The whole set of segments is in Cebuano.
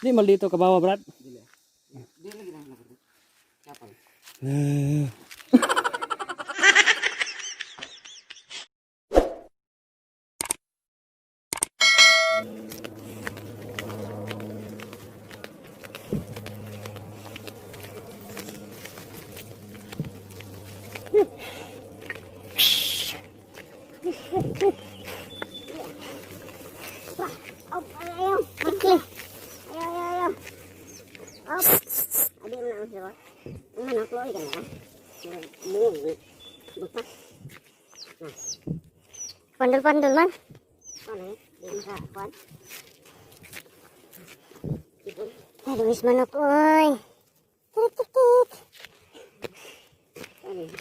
Di maldito kabawa, Brad. Dili. Dili lagi lang na. Kapal. Eh. Oh, ayaw. Okay. Ayaw, ayaw, ayaw. Oh. Adi mo na ang siro. Ang manok loy ka na. Move. Buta. Pandol-pandol man. Ano eh? Di mo sa kuan. Ay, lumis manok, oy. Tik, tik, tik. Ano eh?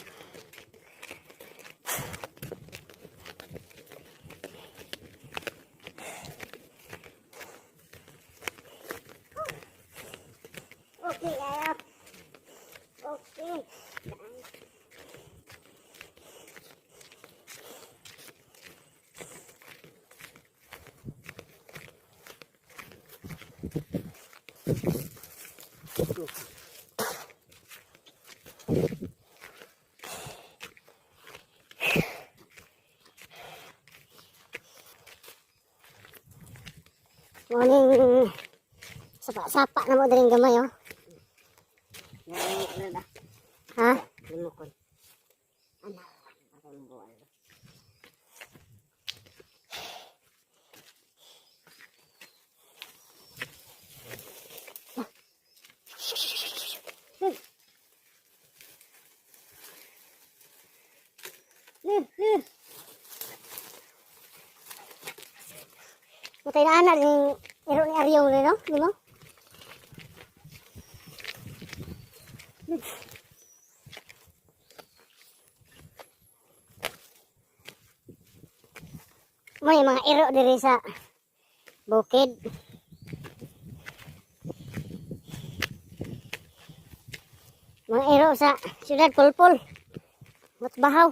Okay, ayaw. Okay. Morning. Sapa-sapa na mo diring gamay, oh. Ano ba? Ha? Limukon. Ano? Ang buwan. Matay na ana ning iro ni Aryong rin, no? Di mo? May mga iro diri sa bukid. Mga iro sa siyudad Pulpol. Mas bahaw.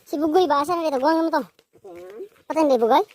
Si Bugoy ba? Asa na dito? Guwang naman to. Patay na Bugoy?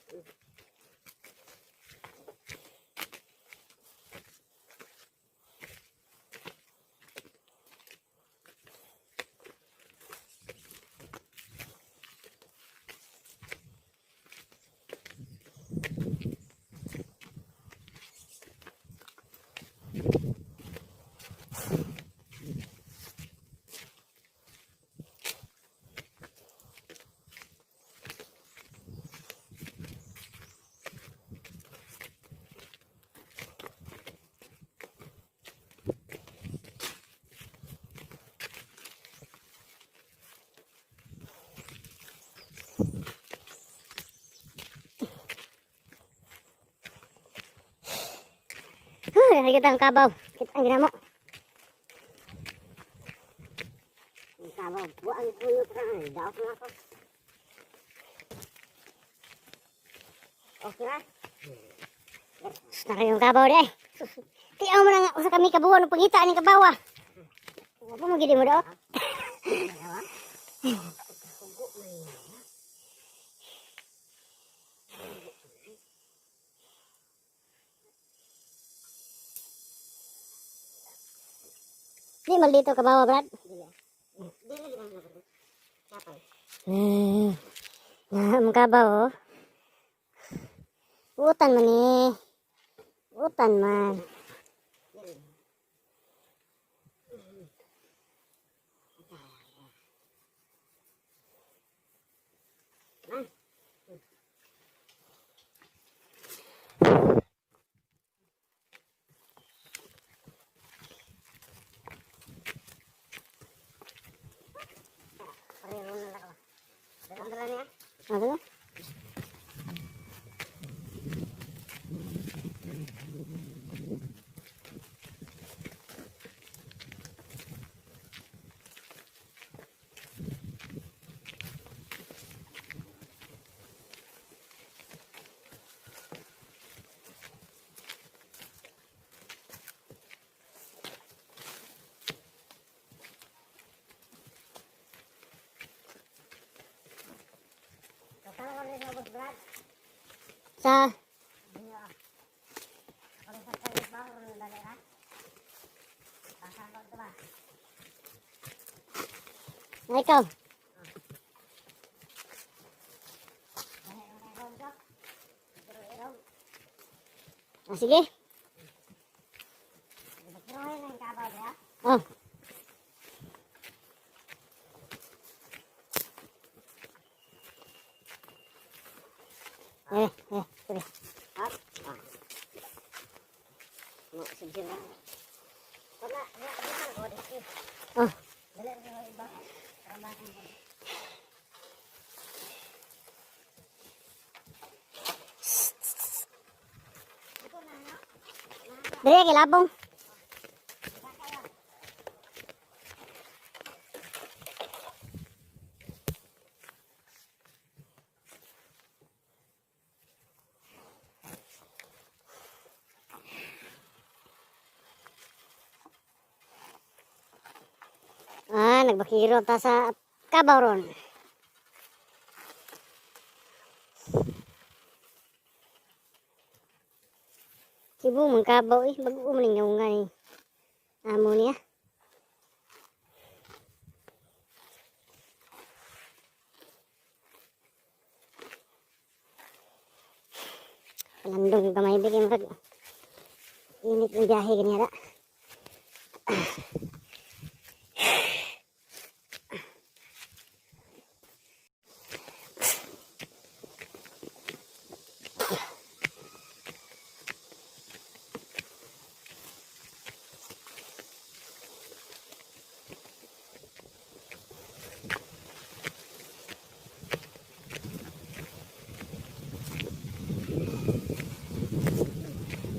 Huh, nakikita ang kabaw. Kita ang ginamo. Ang kabaw. Buang puyo ka. Daot na ako. Okay ra? Sus, na kayong kabaw di ay. Sus, tiyaw mo na nga. Usa kami kabuwan ng pangita ning kabawa. Wala mo gidi mo daw. Di maldito kabawa, Brad. Dili lagi lang na. Kapal. Na, ang kabaw, oh. Utan man eh. Utan man. Pareho na lang ako. Ang dala niya? Ano? Sa Ay, ikaw. Ah, sige. Oh. Eh, eh, sige. Oh. Dili kay labong. Ah, nagbakiro ta sa kabaw ron. Kibo man kabaw eh, bag-o man ning naunga ni amo niya. Palandong gamay bigay murag init ang biyahe ganiya da.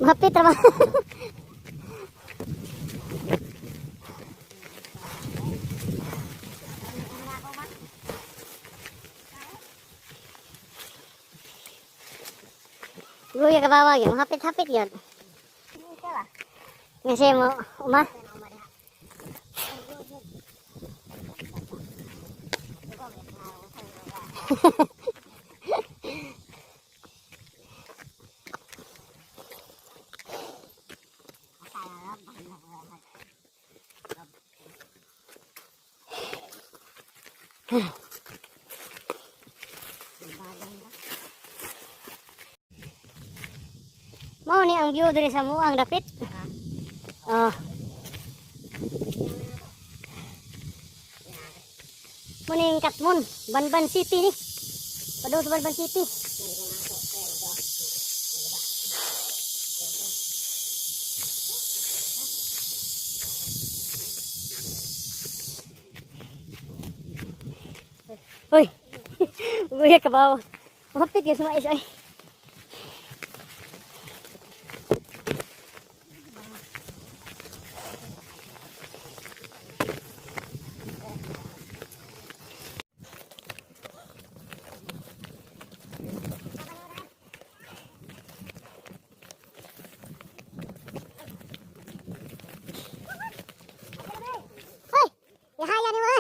Mahapit ra ba? Guya ka bawag yun. Mahapit-hapit yun. Kasi mo, uma. Mao ni ang view diri sa Muang dapit. Oh. Mo ning Katmon, Banban City ni. Padung sa Banban City. Uy. Uy, kabaw. Mahapit gyud sa mais ay. Hoy! Yahaya ni mo!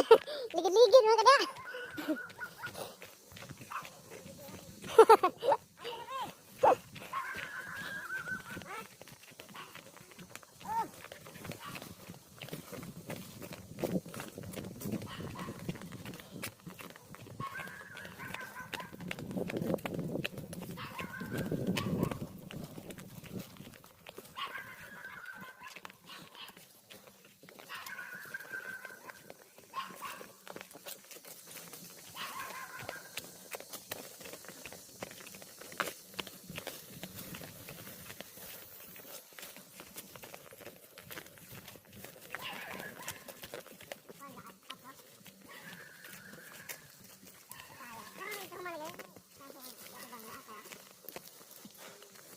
Ligid-ligid mo kada!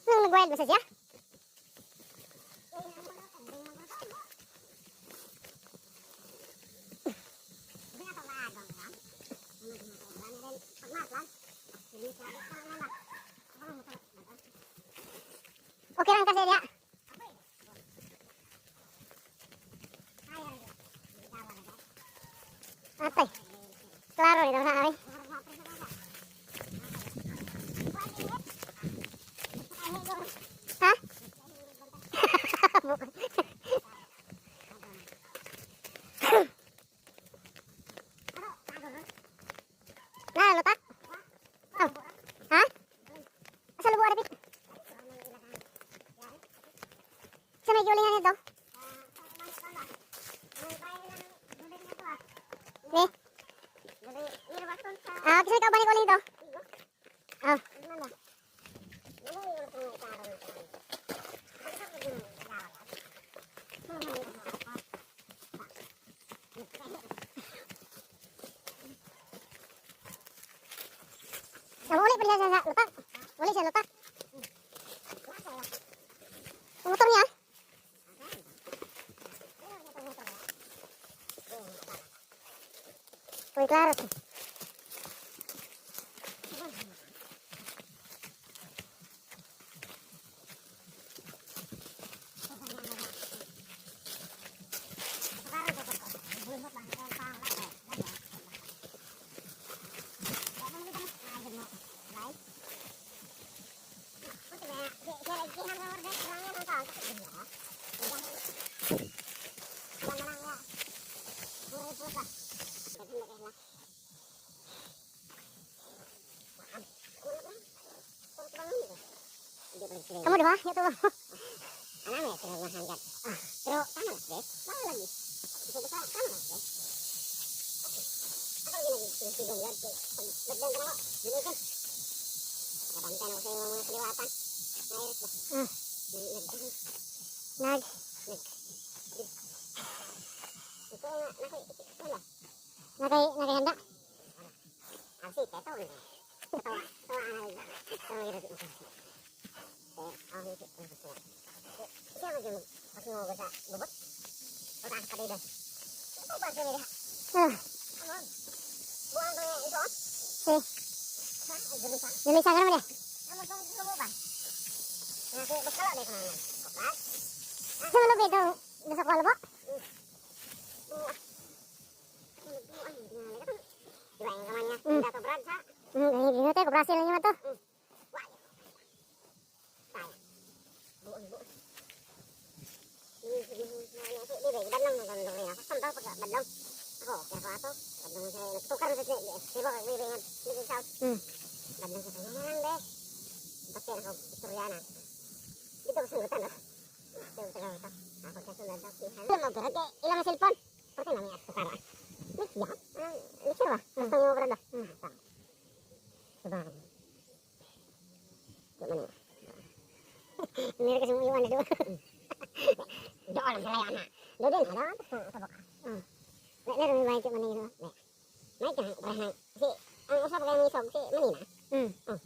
Nang nag-wild ba sa siya? Okay lang kasi niya. Atay. Klaro nito na ay. may giulingan nito? Ni? Ah, kinsa ka balik uling to? Ah. Sama uli pa siya sa lutak. Uli siya lutak. Ang motor niya. Uy, klaro. Kamu di ba? Ya tuh. Pero tama lang, bes. Bawal lagi. Bisa-bisa tama lang, bes. Ako lagi nagsisigong yan. Pag lagdan ka na ko, binigan. Nabanta na ko sa iyong mga kaliwatan. Nairis ba? Ah. Nagdan. Nag. Nag. Ito nga, naki, wala. Nakay nakayanda. Ah, si, teto. Tawa, tawa, tawa, tawa, siya mag pagsungo sa bubot. O taas pa dito. Ito ba siya nila? Ah, Ano? Buwan ko nga ito? Si. Ha? Julisa. Julisa ka naman eh. Ano ba ito ba? Nasi, basta lang dito naman. Koplas? Sa malubi ito, nasa kuwalo po? Buwan. Buwan. Di ba yung kaman niya? Dato Brad sa? Hindi ko Brazil na naman to. Why? Tayo. Buwan, buwan. Badlong na gandong niya. Custom daw pag badlong. Ako, kaya ko ato. Badlong siya. Nagtukar na sa sibo kag bibi nga. Living South. Badlong siya. Kanya lang be. Basta ako istorya na. Dito ko sunggutan no. Dito ko sunggutan. Ako sa sundan daw. Ilang mo pero kay ilang ang cellphone. Parte na may tukar ah. Mix ya. Mixer ba? Basta yung brad. Diba? Di man. Meron kasi mong iwan na doon. Doon ang sila na. Doon din, ano? Sa baka. Meron may bayad yung manino. May ka, parang si, ang usap kayo ng isog, si Manina. Oh, ano?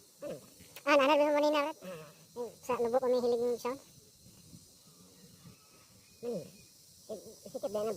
Ah, naanad mo sa manina, right? Ah, Sa lubok kami hilig yung sound. Manina. Sikip din na.